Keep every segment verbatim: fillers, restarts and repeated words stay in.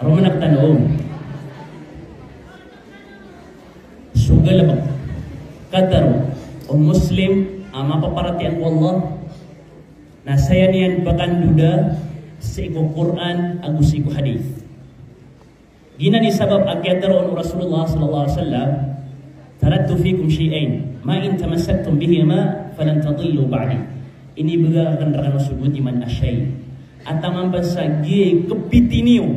Manak tano. So galebek, katharo o Muslim a mapaparatiyaya ko Allah na saya niyan pekandoda sii ko Qur'an ago sii ko hadith. Giyanan i sabap a kiyatharo o Rasulullah sallallahu alaihi wasallam, "Taraktu fikum shay'ain, ma in tamassaktum bihima falan tadillu ba'di." Inibegay aken rekano so dowa timan a shay'. A taman pn sa giyai kepiti niyo,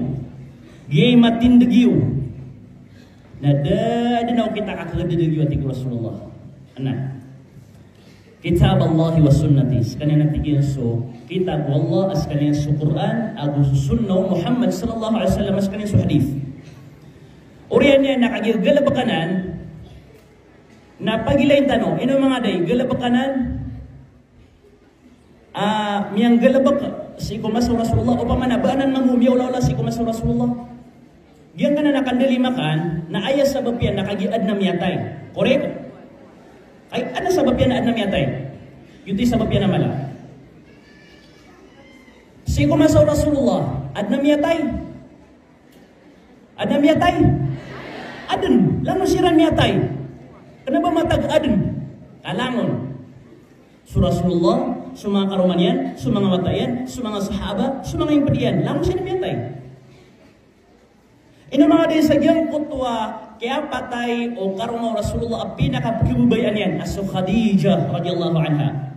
giyai matindeg iyo, na da den a okit a kakadedeg iyo, a tig o Rasulullah. Ena. Kitaballahi wa sunnati. Sekaniyan a tig iyan so kitab o Allah, a sekaniyan so Qur'an, ago so sunnah o Muhammad sallallahu alaihi wasallam, a sekaniyan so hadith. Oriyan iyan na kagiya galebek anan, na pagilain tano, ino manga day, galebek anan, a, miyanggalebek sii ko masa o Rasulullah, opama na ba anan mambo miyaolaola sii ko masa o Rasulullah. Giyangkanan a kandalimakan, na aya sabap iyan na kagiya aden a miyatay. Correct? Ay, aden a sabap iyan na aden a miyatay. Giyoto i sabap iyan a mala. Sii ko masa o Rasulullah, aden a miyatay. Aden a miyatay? Aden. Langon siran miyatay. Kena ba matag aden? Ka langon. So Rasulullah, so manga karoma niyan, so manga wata iyan, so manga sahaba, so manga ingped iyan. Langon siran miyatay. Ino manga day sa giyangkoto a kiyapatay o karoma o Rasulullah a pinakapekhababayaan iyan, a so Khadijah radhiyallahu anha.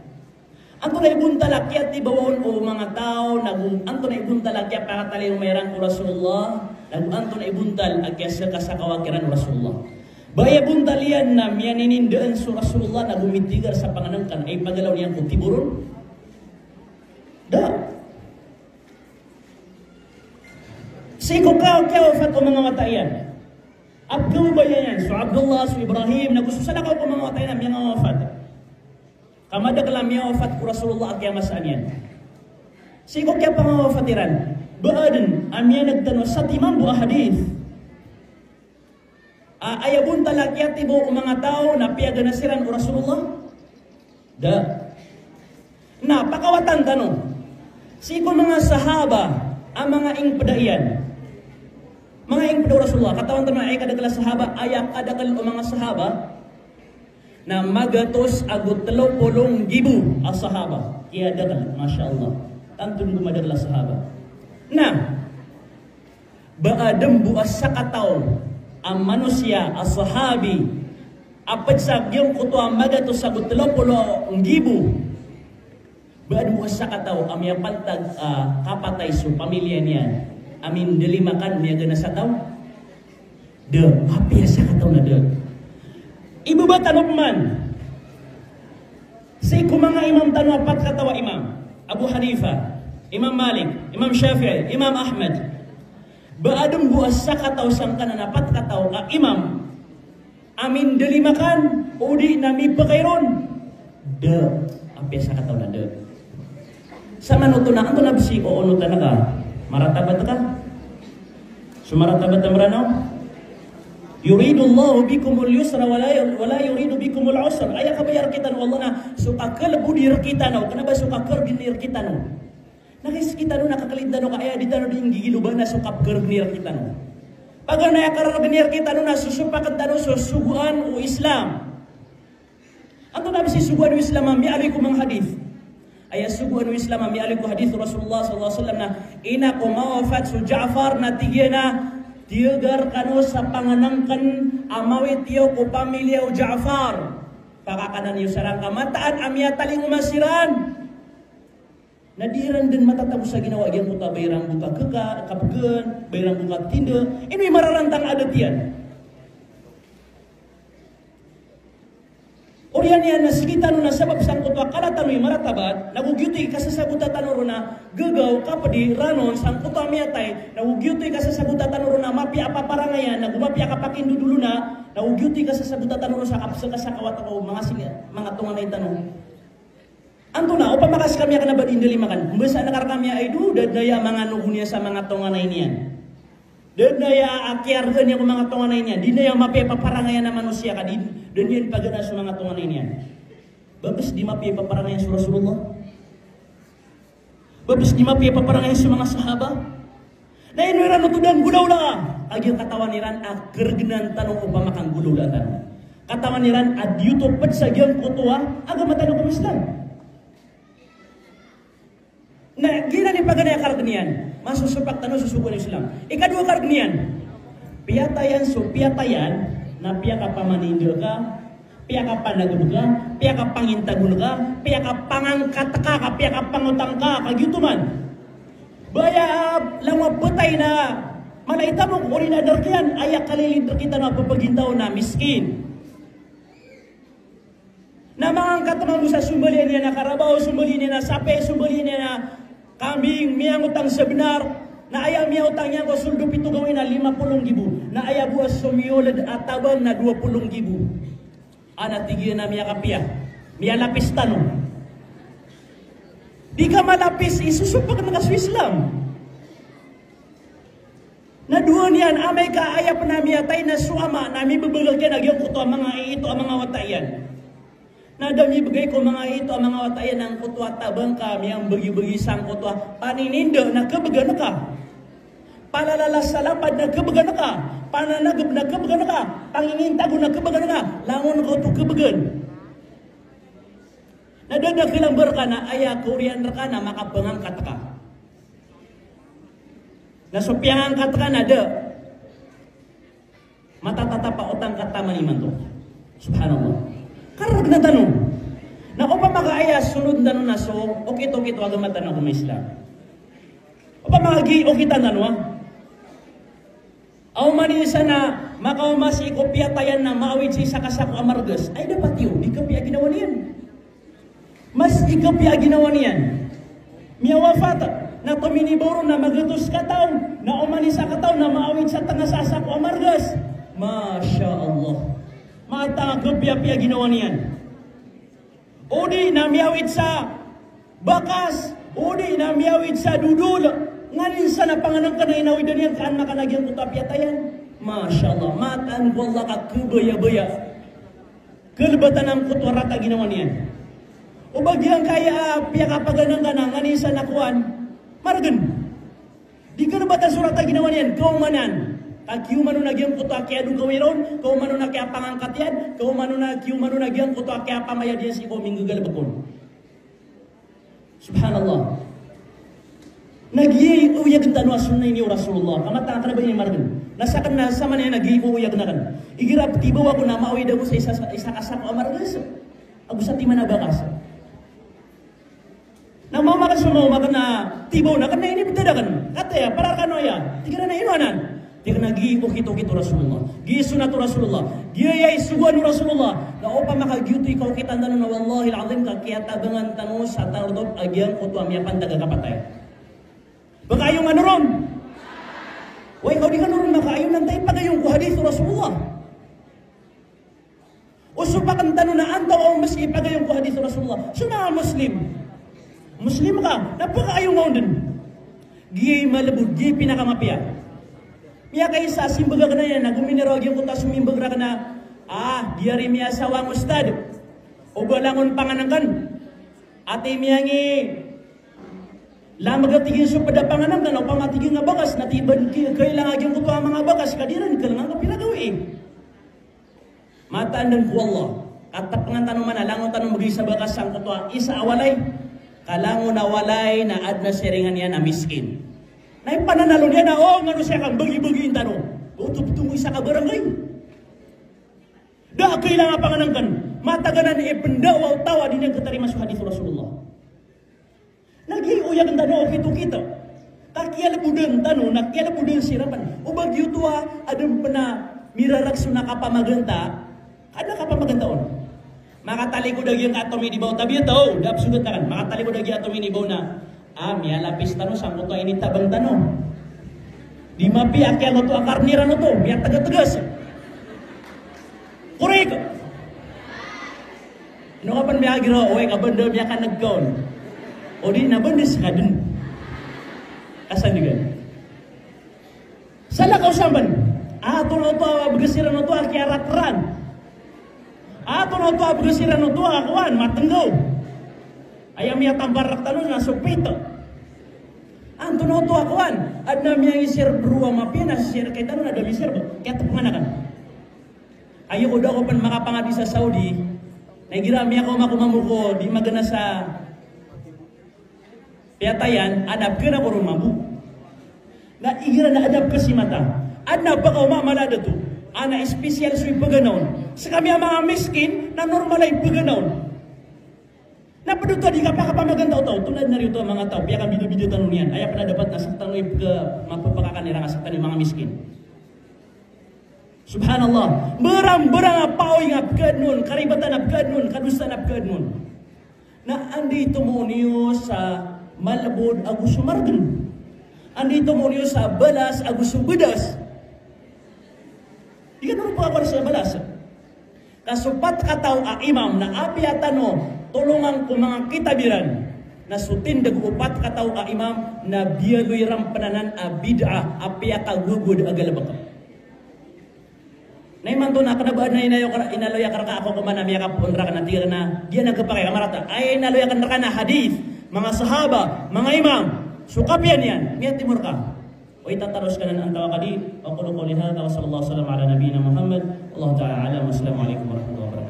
Antonaa i bontal a kiyatibawa on o manga taw, nago antonaa i bontal a kiyapakatalingoma iran ko Rasulullah, nago antonaa i bontal a kiyasakasakawa kiran o Rasulullah. Ba aya bontal iyan na miyaninindaan so Rasulullah, nago mitigar sa pangenengken a ipagalaw niyan ko tibo ron? Da. Sii ko ka-, kiyawafat o manga wata iyan a pekhababayaan iyan, so Abdullah, so Ibrahim, nago so salakaw ko manga wata iyan a miyangawafat. Ka madakel a miyawafat ko Rasulullah a kiyamasaan iyan. Sii ko kiyapangawafat iran, ba aden a miyaneg tano sa timan bo a hadith a aya bontal a kiyatibawa o manga taw na piyagana siran o Rasulullah? Da. Na pakawatan tano sii ko manga sahaba a manga ingped iyan. Manga ingped o Rasulullah. Katawan tano aya kadakel a sahaba, aya kadakel o manga sahaba na magatos ago telo polo nggibo a sahaba. Kiyadakel, masha Allah. Tanto den ko madakel a sahaba. Na ba aden bo a sakataw a manosiya a sahabi a ped sa giyangkoto a magatos ago telo polo nggibo. Ba aden bo a sakataw a miyapantag a kapatay so pamilya niyan a mindalimakan, miyagana sa taw? Da, apiya sakataw na da. Ibaba tano pman sii ko manga imam tano a pat kataw a imam, Abu Hanifa, Imam Malik, Imam Shafi'i, Imam Ahmad. Ba aden bo a sakataw sangkanan a pat kataw a imam a mindalimakan odi na mipakay ron? Da, apiya sakataw na da. Samanoto na antonaa bes i oonot a na ka, maratabat ka? So maratabat a Meranaw? Yuridullahu bikumul yusra wa la, wa la yuridu bikumul usra. Aya kabaya rektano o Allah na so kakalebodi rektano, kena ba so kakergeni rektano. Na kis kitano na kakalid tano ka aya di tano di nggigilo ba na so kapekergeni rektano. Paganay a kergeni rektano na so sopaken tano so sogoan o Islam. Antonaa bes i sogoan o Islam a miyaaloy ko manga hadith? Aya sogoan o Islam a miyaaloy ko hadith o Rasulullah sallallahu alaihi wasallam na ina ko mawafat so Ja'far na tig iyan a, tiyagar kano sa pangenengken a mawit iyo ko pamilya o Ja'far. Pakakanan iyo siran ka mataan a miyatalingoma siran. Na di iran den matatago sa ginawa giyangkoto a ba iran bo kakeka, kapegen, ba iran bo katinda. Ino i mararantang a adat iyan? Oriyan iyan na sii tano na sabap sangkoto a kala tano i maratabat, nago giyoto i kasasagota tano ron a gagaw, kapedi, ranon, sangkoto a miyatay, nago giyoto i kasasagota tano ron a mapiya a paparangayan, nago mapiya a kapakindodolona, nago giyoto i kasasagota tano ron sa kapsakasakawa tano, manga sing-, manga tonganay tano. Antonaa, opama ka sekami aken a ba di ndalimakan, mbasaan ka rekami a aya do, da den aya manganogon iyan sa manga tonganay niyan. Da den aya a kiyargaan iyan ko manga tonganay niyan. Di den aya mapiya i paparangayan a manosiya ka di den iyan pagana so manga tonganay niyan. Ba bes di mapiya i paparangayan so Rasulullah? Ba bes di mapiya i paparangayan so manga sahaba? Na ino iran oto da nggolawlaa? Kagiya katawan iran a kergnan tano opama ka nggolawlaa tano. Katawan iran a di oto ped sa giyangkoto a agama tano ko Islam. Na giyanan i paganay a kareg iyan, masosopak tano so sogoan o Islam. Ikadowa kareg iyan, piyatayan so piyatayan, na piyakapamaninda ka, piyakapanageb ka, piyakapangintagon ka, piyakapangangkat ka, ka piyakapangotang ka, ka giyoto man. Baya, langowan a petay na mala i tamok, odi na derek iyan, aya kalilid rekitano a pepegintaw na miskin. Na mangangkat mambo sa sombalian iyan a karabaw, sombalian iyan a sapi, sombalian iyan a kambing, miyangotang sa benar. Na aya miyangotang iyan ko soldo pito gawii na lima polo nggibo. Na aya bo a somiyoled a tabang na dowa polo nggibo. Ana tig iyan a miyakapiya, miyalapis tano. Di ka malapis, isosopak ka so Islam. Na dowa niyan, amay ka aya pen a miyatay na so ama na mibebegay iyan a giyangkoto a manga iito a manga wata iyan. Na da mibegay ko manga iito a manga wata iyan angkoto a tabang ka miyambegibegi sangkoto a panininda na kebegan ka. Palalalas sa lapad na kebegan ka. Pananageb na kebegan ka. Pangingintago na kebegan ka. Langon ka oto kebegan. Na da, da kelambar ka na aya kaoriyan reka na makapengangkat ka. Na so piyangangkat ka na da. Matatatap a otang ka taman imanto. Subhanallah. Kareg na tano. Na opama ka aya sonod tano na so okit-okit o agama tano a agama Islam. Opama ka giya okit tano a, a oman i isa na makaoma sii ko piyatayan na maawid sii sa kasako a margas. Ay, dapat iyo, di kapiya ginawa niyan. Mas ikapiya a ginawa niyan. Miyawafat, na tominibaw ron na magatos ka taw, na oman i isa ka taw na maawid sa tenga sa sako a margas. Masha Allah. Mataan a kapiyapiya a ginawa niyan. Odi na miyawid sa bakas, odi na miyawid sa dodol. Nganin sa na pangenengken a inawidan iyan ka an makan a giyangkoto a piyatayan. Masha Allah. Mataan ko Allah ka kabayabaya. Kalebatan angkoto a rata a ginawa niyan. O ba giyangkaya a piyakapaganengkan a nganin sa na kowan, maregen. Di kalebatan so rata a ginawa niyan, kaomanan. Ka kiyoman on a giyangkoto a kiyadokawi ron, kaomanan a kiyapangangkat iyan, kaomanan a kiyoman on a giyangkoto a kiyapamayad iyan sii ko minggegalebek on. Subhanallah. Na giyai oyagen tano a sunnah ini o Rasulullah. Ka mataan a kena ba ini maregen. Na saken na saman iyan na giyai ko oyagen aken. Igira petibaw ako na maawid ako sa isa, isa ka sako a margas. Ago sa timan a bakas. Na maoma ka so maoma ka na tibaw na kena ini beda aken. Kataya, para kano aya. Tig iran a ino anan. Tig iyan a giyai okit-okit o Rasulullah. Giyai sunnat o Rasulullah. Giyai sogoan o Rasulullah. Na opama ka giyoto i kaokitan tano na wallahil azim ka kiyatabangan tano sa tarotop a giyangkoto a miyapantag a kapatay. Ba kaayo manoron? Way, kaw di kanoron makaayo na antaa i pagayon ko hadith o Rasulullah. O sopaken tano na antaa o mas ipagayon ko hadith o Rasulullah. So manga Muslim. Muslim ka, na pagaayon ka on den. Giyai malebod, giyai pinakamapiya. Miyakaisa, simbag aken iyan, na gominiraw a giyangkoto a somimbag raken a, ah, di ari miyasawa ang ustad. O ba langon pangenengken. Ati miyangi, lamag a tig iyan so ped a pangenengken, opama tig iyan a bakas, na tig iyan ba di kailangan a giyangkoto a manga bakas, ka di ran, kalangan ka pinagawii. Mataan den ko Allah, ka tepengan tano man a langon tano mbegay sa bakas sangkoto a isa a walay, ka langon a walay na aden a siringan iyan a miskin. Na ipananalo niyan a, o, ngano siya ka mbagi-bagiin tano. Oto beto mo isa ka barangay. Da a kailangan a pangenengken. Matag anan i pendaawa o taw a di niyan ketarima so hadith o Rasulullah. Na giyai oyagen tano a okit-okit. Ka kiyalebodan tano, na kiyalebodan siran pen. O ba giyoto a aden pen a mirarek so na kapamaganta. Aden a kapamaganta on. Makatalikod a giyangkai a tominibaw, tabiya taw, da pesogat aken. Makatalikod a giyai a tominibaw na, ah, miyalapis tano sangkoto a initabang tano. Di mapiya a kiyagoto a karniran oto, miyategategas. Korek. Ino ka pen miyagiraw, oway, ka ba nda miyakaneg ka on. O di na ba nda sekaden. Kasandigan. Salakaw samban. Antonaa oto a beges iran oto a kiyarateran. Antonaa oto a beges iran oto a kowan, matenggaw. Aya miyatampar rektano na so pito. Antonaa oto a kowan. Adn a miyangisir bro a mapiya na sir, kay tano na da misir ba? Kiyatpngan akn. Ayo ko da ko pn makapangadi sa Saudi. Na igira miyakaoma ko mambo ko di magana sa piyatayan, adn a pkna ko ron mambo. Na igira na adn a pkasimata. Adn a pkaoma mala dato. Ana special so ipgana on. Skami a manga miskin, na normal a ipgana on. Na pd oto a di kapakapamagantaw taw, tonaa dn a riyoto a manga taw, piyakambidabida tano niyan, aya pn a dapat na sktano i pka, mapapakakan iran a sktano i manga miskin. Subhanallah. Mbarang-mbarang a paoy nga pkadn on, karibatan a pkadn on, kadosaan a pkadn on. Na anda i tomo niyo sa malbod ago so margn? Anda i tomo niyo sa balas ago so bdas? Di kano ron pakakowa sa balas. Ka so pat kataw a imam na apiya tano tolongan ko manga kitab iran, na so tindg o pat kataw a imam na biyaloy iran pn anan a bid'ah a piyakagogod a galbk. Na imanto na kna ba adn a inaloy akn rka, ako ko man a miyakapoon rakn a tig akn a giyanan a kapakay ka marata. Aya inaloy akn rka na hadith, manga sahaba, manga imam, so kapiya niyan, miyatimo rka. Oway, tataros ka nan antawaa ka di. Aqulu qawli hadha wa sallallahu wa sallam ala nabiyyina Muhammad. Wallahu ta'ala a'lam. Wassalamu alaikum warahmatullahi wabarakatuh.